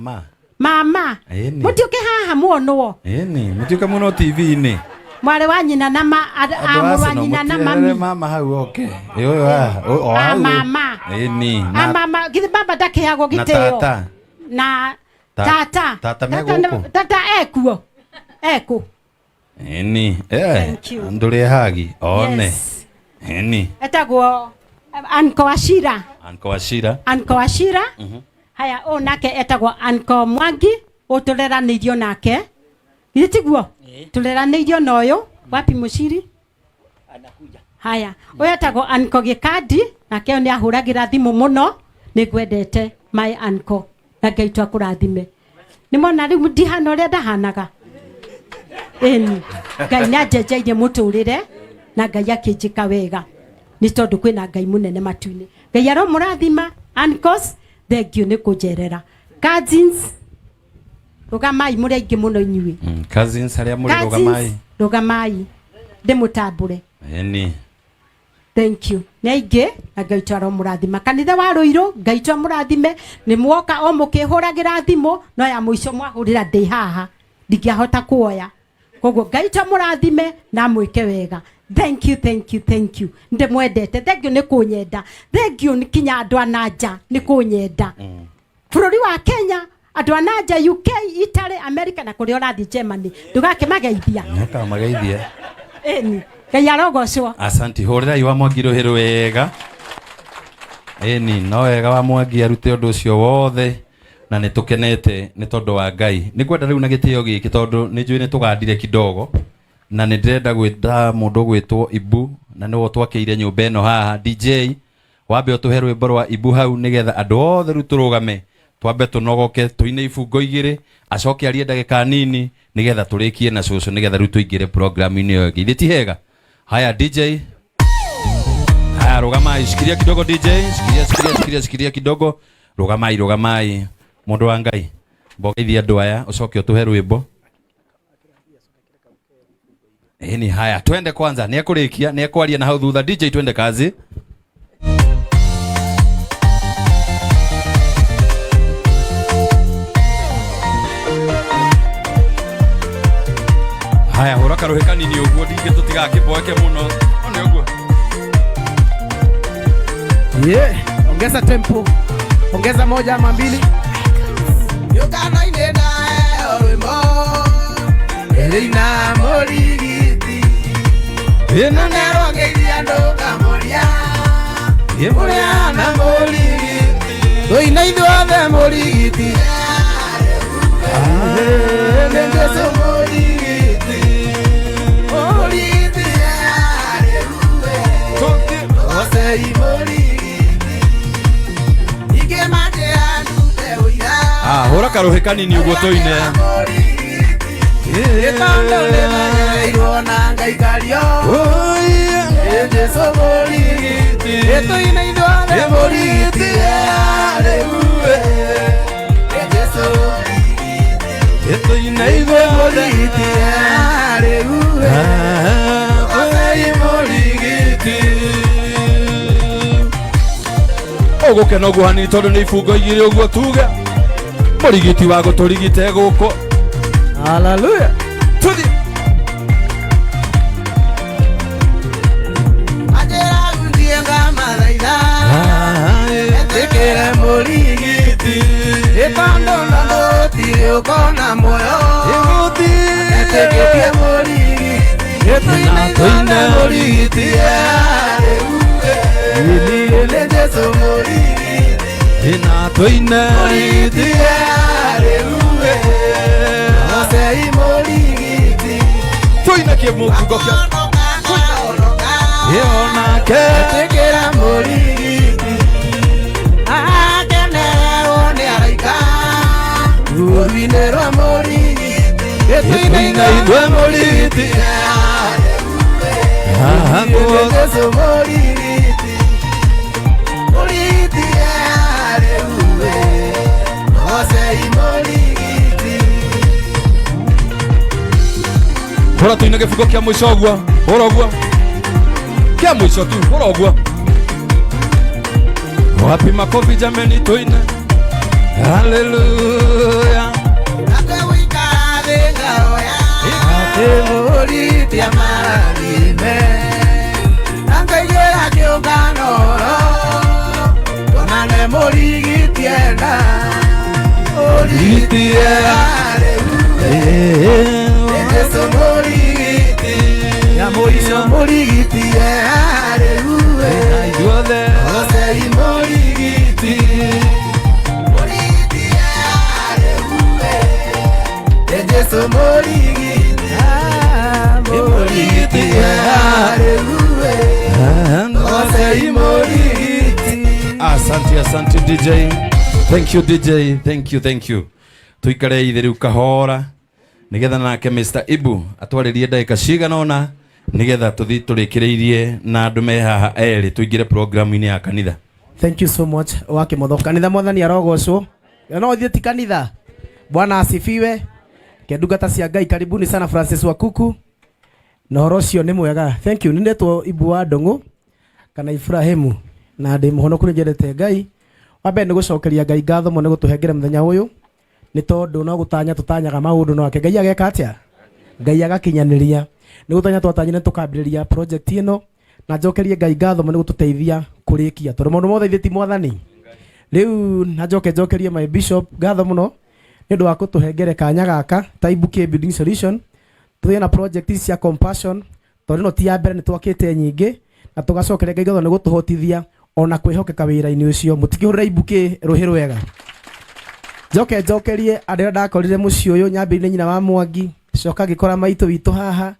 Ma. Mama. Ĩni. Mũtiũke haha muonwo. Ĩni, mũtiũke mũno TV-inĩ. Mwarĩ wa nyina na ma a Andũ a mũrũ wa Arsenal, nyina na mũtieherere mami. mama hau oke. Ĩ ũyũ haha, o A hau. mama. Ĩni, A na mama, githĩ baba ndakĩheagwo na gĩtĩo. tata. Na tata. Tata me gũkũ? Tata ekuo. Eku. Ĩni, eh, Thank you. ndũrĩ hagi, one. Yes. Ĩni, Etagwo Anko Wachira. Anko Wachira. Anko Wachira. Haya, ũyũ nake etagwo Anko Mwangi, ũyũ tũreranĩirio nake. Githĩ tiguo? Tũreranĩirio na ũyũ. Wapi Mũciri? Haya, ũyũ etagwo Anko Gĩkandi, nake ũyũ nĩ ahũragĩra thimũ mũno. Nĩ ngwendete my uncle, na Ngai tu akũrathime. Nĩ mona rĩu ndihana ũrĩa ndahanaga. Ĩni, Ngai nĩ anjenjeirie mũtũrĩre na Ngai akĩnjĩka wega, nĩ tondũ kwĩna Ngai mũnene matu-inĩ. Ngai aromũrathima uncles, thank you nĩ kũnjerera. Cousins, rũgamai mũrĩ aingĩ mũno inyuĩ. Cousins arĩa mũrĩ rũgamai. Cousins, rũgamai ndĩmũtambũre. Ĩni. Thank you. Nĩ aingĩ na Ngai tu aromũrathima. Kanitha wa Rũirũ, Ngai tu amũrathime. Nĩ mwoka o mũkĩhũragĩra thimũ, no ya mũico mwahũrĩra ndĩ haha, ndingĩahota kuoya. Koguo Ngai tu amũrathime na amwĩke wega. Thank you, thank you, thank you. Ndĩmwendete. Thank you nĩ kũnyenda. Thank you nĩ kinya andũ a na nja nĩ kũnyenda. Bũrũri wa Kenya, andũ a na nja, UK, Italy, America na kũrĩa ũrathiĩ Germany. Ndũgakĩmageithia. Nĩkamageithia. Ĩni. Ngai arogocwo. Asanti, hũrĩrai wa Mwangi rũhĩ rwega. Ĩni, no wega wa Mwangi arute ũndũ ũcio wothe na nĩ tũkenete nĩ tondũ wa Ngai. Nĩ ngwenda rĩu na gĩtĩo gĩkĩ tondũ nĩ njũĩ nĩ tũgandire kidogo na nĩ ndĩrenda gwĩta mũndũ ũgwĩtwo Ibu na nĩwe ũtwakĩire nyũmba ĩno haha. DJ, wambe ũtũhe rwĩmbo rwa Ibu hau nĩgetha andũ othe rĩu tũrũgame twambe tũnogoke tũine ibungo igĩrĩ, acoke arie ndagĩka nini nĩgetha tũrĩkie na cũcũ nĩgetha rĩu tũingĩre program-inĩ ĩyo ĩngĩ. Ithe ti hega? Haya DJ, haya rũgamai, shikilia kidogo DJ, shikilia, shikilia, shikilia, shikilia kidogo, rũgamai, rũgamai, mũndũ wa Ngai, mbogeithie andũ aya ũcoke ũtũhe rwĩmbo. Ĩni, haya twende kwanza, nĩ ekũrĩkia, nĩ ekwaria na hau thutha. DJ, twende kazi. Haya, hũra karũhĩ kanini ũguo ndingĩ tũtigakĩboeke mũno. No nĩ ũguo. Yeah, ongeza tempo, ongeza moja ama mbili. Yũkana-inĩ nae rwĩmbo ĩrĩina mũrigiti Ĩna nerwongeithia ndũkamũria ũrĩa na mũrigiti Tũina ithuothe mũrigiti. nĩ Jesũ mũrigiti mũrigiti Osei mũrigiti ingĩ manjĩra ndute ũira. Ah, hũra karũhĩ kanini ũguo tũine. Gĩtondo nĩmenyereirwo na ngaikario Ĩ Jesũ mũrigiti Tũina ithuothe mũrigiti rĩu Ĩ Jesũ Tũine ithuothe. mũrigiti rĩu Osei mũrigiti. Ũgũkena ũguo hanini tondũ nĩ ibungo igĩrĩ ũguo tuge mũrigiti wa gũtũrigite gũkũ. Hallelujah. Tũthiĩ. Anjĩra ngunjie ngamathaitha Etĩkĩre mũrigiti Ĩtondũ na gũtirĩ ũkona muoyo Etĩkĩtie mũrigiti Tũine ithuothe mũrigiti rĩu Nĩ Jesũ mũrigiti Ĩna tũine. Mũrigiti rĩu Osei mũrigiti Tũine kĩmũngungo kĩa ĩonake. Etĩkĩra mũrigiti akenererwo nĩ araika Rũruinĩ rwa mũrigiti Tũine ithuĩ mũrigiti. Jesũ mũrigiti mũrigiti rĩu Osei mũrigiti Hũra tũine gĩbungo kĩa mũico ũguo, hũra ũguo kĩa mũico tu, hũra ũguo. Wapi makofi jameni, tũine. Hallelujah. Ithuothe Jesu Mũrigiti, Mũrigiti, Hallelujah. Mũrigiti. Asante, asante DJ. Thank you DJ. Thank you, thank you. Tuikare ithe riu kahora nigetha nake Mr. Ibu atwarĩrie ndagĩka cigana ũna nigetha tũthiĩ tũrĩkĩrĩirie na andũ me haha erĩ tũingĩre programu-inĩ ya kanitha. Thank you so much wa kimotho. Kanitha mwathani arogocwo. No thiĩ ti kanitha. Bwana asifiwe. Kendungata cia Ngai, karibuni sana Francis Wakuku. Na horo ũcio nĩ mwega. Thank you. Nĩndetwo Ibu wa Ndũng'ũ kana Ibrahimu na ndĩ mũhonoku, nĩ njendete Ngai. Wa mbere nĩ gũcokeria Ngai ngatho mũno nĩ gũtũhengera mũthenya ũyũ, nĩ tondũ no gũtanya tũtanyaga maũndũ nake Ngai ageka atĩa? Ngai agakinyanĩria. Nĩ gũtanya twatanyire tũkambĩrĩria project ĩno, na njokerie Ngai ngatho mũno nĩ gũtũteithia kũrĩkia, tondũ maũndũ mothe ithuĩ ti mwathani. Rĩu na njoke njokerie my bishop ngatho mũno nĩ ũndũ wa kũtũhengere kanya gaka ta Ibuki Building Solution tũgĩe na project ici cia Compassion, tondũ ĩno ti ya mbere, nĩ twakĩte nyingĩ, na tũgacokeria Ngai ngatho nĩ gũtũhotithia ona kwĩhokeka wĩra-inĩ ũcio. Mũtikĩhũrĩre Ibuki rũhĩ rwega. Njoke njokerie andũ arĩa ndakorire mũciĩ ũyũ, nyambĩrĩirie nyina wa Mwangi, coka ngĩkora maitũ witũ haha,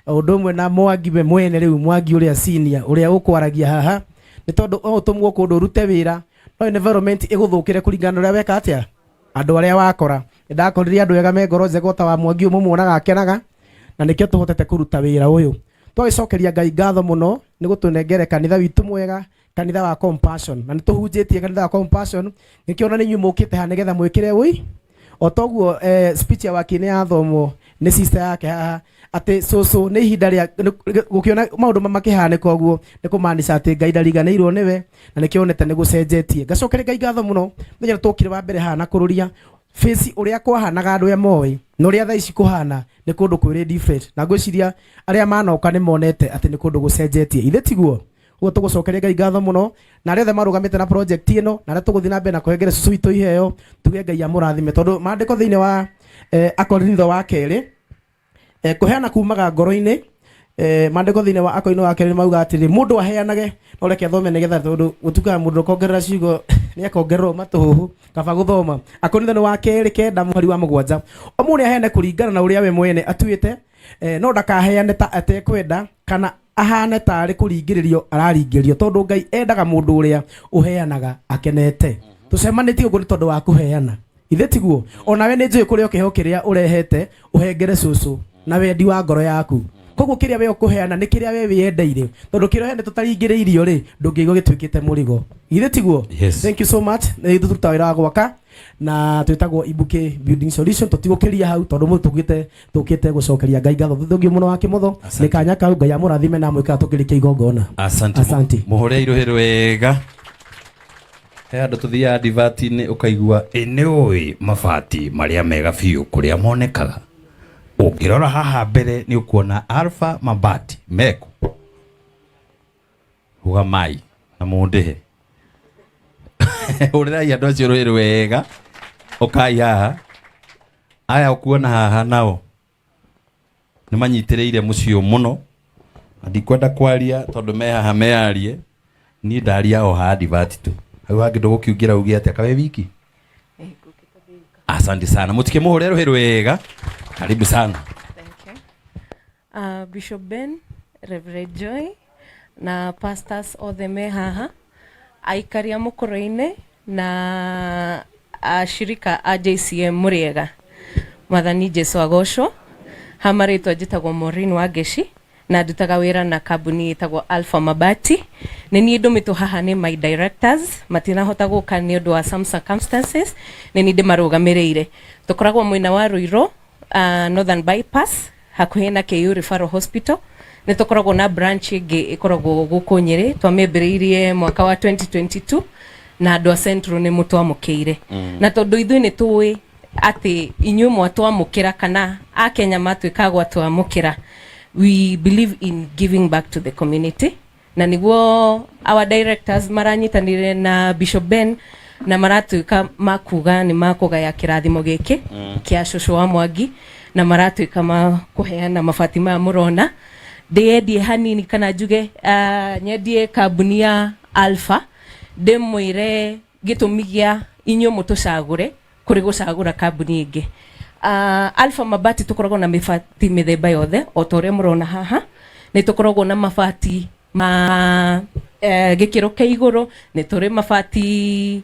ũndũ ũmwe na Mwangi we mwene, rĩu Mwangi ũrĩa senior ũrĩa ũkwaragia haha, nĩ tondũ no ũtũmwo kũndũ ũrute wĩra no environment ĩgũthũkĩre kũringana na ũrĩa weka atĩa, andũ arĩa wakora. Nĩ ndakorire andũ ega me ngoro njega ta wa Mwangi ũyũ mũmuonaga akenaga, na nĩkĩo tũhotete kũruta wĩra ũyũ. Twagĩcokeria Ngai ngatho mũno nĩ gũtũnengere kanitha witũ mwega, kanitha wa Compassion, na nĩ tũhunjĩtie kanitha wa Compassion. Nĩkĩo ona nĩ inyuĩ mũkĩte haha nĩgetha mwĩkĩre ũi o toguo. Speech ya waki nĩ yathomwo nĩ sister yake haha atĩ cũcũ nĩ ihinda rĩa gũkĩona maũndũ makĩhanĩka ũguo, nĩ kũmaanisha atĩ Ngai ndariganĩirwo nĩwe, na nĩkĩo onete nĩ gũcenjetie. Ngacokeria Ngai ngatho mũno mũthenya twokire wa mbere haha na kũrũria face ũrĩa kwahanaga, andũ arĩa moĩ na ũrĩa thaa ici kũhana nĩ kũndũ kwĩrĩ different, na ngwĩciria arĩa manoka nĩ monete atĩ nĩ kũndũ gũcenjetie, ithe tiguo? Ũguo tũgũcokeria Ngai ngatho mũno na arĩa othe marũgamĩte na project ĩno, na arĩa tũgũthiĩ na mbere na kũhengere cũcũ witũ iheo, tuge Ngai amũrathime, tondũ maandĩko thĩinĩ wa Akorintho wa kerĩ, kũheana kumaga ngoro-inĩ. Maandĩko thĩinĩ wa Akorintho wa kerĩ mauga atĩrĩ, mũndũ aheanage, no reke thome nĩgetha, tondũ gũtukaga mũndũ ũkongerera ciugo nĩ akongererwo matũhũhũ, kaba gũthoma Akorintho nĩ wa kerĩ 9 mũhari wa 7: o mũndũ aheane kũringana na ũrĩa we mwene atuĩte, no ndakaheane ta atekwenda kana ahane tarĩ kũringĩrĩrio araringĩrĩrio, tondũ Ngai endaga mũndũ ũrĩa ũheanaga akenete. Tũcemanĩtie ũguo nĩ tondũ wa kũheana, ithe tiguo? Onawe nĩ njũĩ kũrĩa kĩheo kĩrĩa ũrehete ũhengere cũcũ na wendi wa ngoro yaku. Koguo kĩrĩa we ũkũheana nĩ kĩrĩa we wĩyendeire, tondũ kĩrĩa ũheanĩte ũtaringĩrĩirio rĩ, ndũngĩigua gĩtuĩkĩte mũrigo, ithe tiguo? Yes. Thank you so much. Nĩ ithuĩ tũrutaga wĩra wa gwaka na twĩtagwo Ibuki Building Solution. Tũtigũkĩria hau tondũ mũthĩ tũkĩte gũcokeria Ngai ngatho. Thũngio mũno wa kĩmotho Asante. nĩ kanya kau. Ngai amũrathime na amwĩkaga tũkĩrĩkia igongona. Asante. Asante. Mũhũre irũhĩ rwega. He handũ tũthiaga divati-inĩ ũkaigua ĩ nĩ ũĩ mabati marĩa mega biũ kũrĩa monekaga. Ũngĩrora haha mbere nĩ ũkuona Alpha Mabati meko rugamai na mũndĩhe. Hũrĩrai andũ acio rũhĩ rwega. Ũkai haha, aya ũkuona haha nao nĩ manyitĩrĩire mũciĩ ũyũ mũno, na ndikwenda kwaria tondũ me haha meyarie. Niĩ ndaria o haha advert tu, hau hangĩ ndũgũkiungĩra uge atĩa kawe wiki. Asante sana, mũtikĩmũhũre rũhĩ rwega. Karibu sana. Thank you. Bishop Ben, Reverend Joy na pastors othe me haha, aikaria mũkũrũ-inĩ na ashirika a JCM, mũrĩega? Mwathani Jesu agocwo. Ha marĩtwa njĩtagwo Maureen Wangeci na ndutaga wĩra na kambuni ĩtagwo Alpha Mabati. Nĩ niĩ ndũmĩtwo haha nĩ my directors, matinahota gũka nĩ ũndũ wa some circumstances, nĩ niĩ ndĩmarũgamĩrĩire. Tũkoragwo mwena wa Ruiru, Northern Bypass, hakuhĩ na KU Referral Hospital. Nĩ tũkoragwo na branch ĩngĩ ĩkoragwo gũkũ Nyĩrĩ, twamĩambĩrĩirie mwaka wa 2022. Na andũ a Central nĩ mũtwamũkĩire, na tondũ ithuĩ nĩ tũĩ atĩ inyuĩ mwatwamũkĩra kana akenya matuĩka a gwatwamũkĩra, we believe in giving back to the community, na nĩguo our directors maranyitanĩire na Bishop Ben na maratuĩka makuga nĩ makũgaya kĩrathimo gĩkĩ kĩa cũcũ wa Mwangi, na maratuĩka ma kũheana mabati maya mũrona. Ndĩyendie hanini kana njuge nyendie kambuni ya Alpha, ndĩmwĩre gĩtũmi gĩa inyuĩ mũtũcagũre kũrĩ gũcagũra kambuni ĩngĩ. Alpha Mabati tũkoragwo na mĩbati mĩthemba yothe o ta ũrĩa mũrona haha. Nĩ tũkoragwo na mabati ma gĩkĩro kĩa igũrũ, nĩ tũrĩ mabati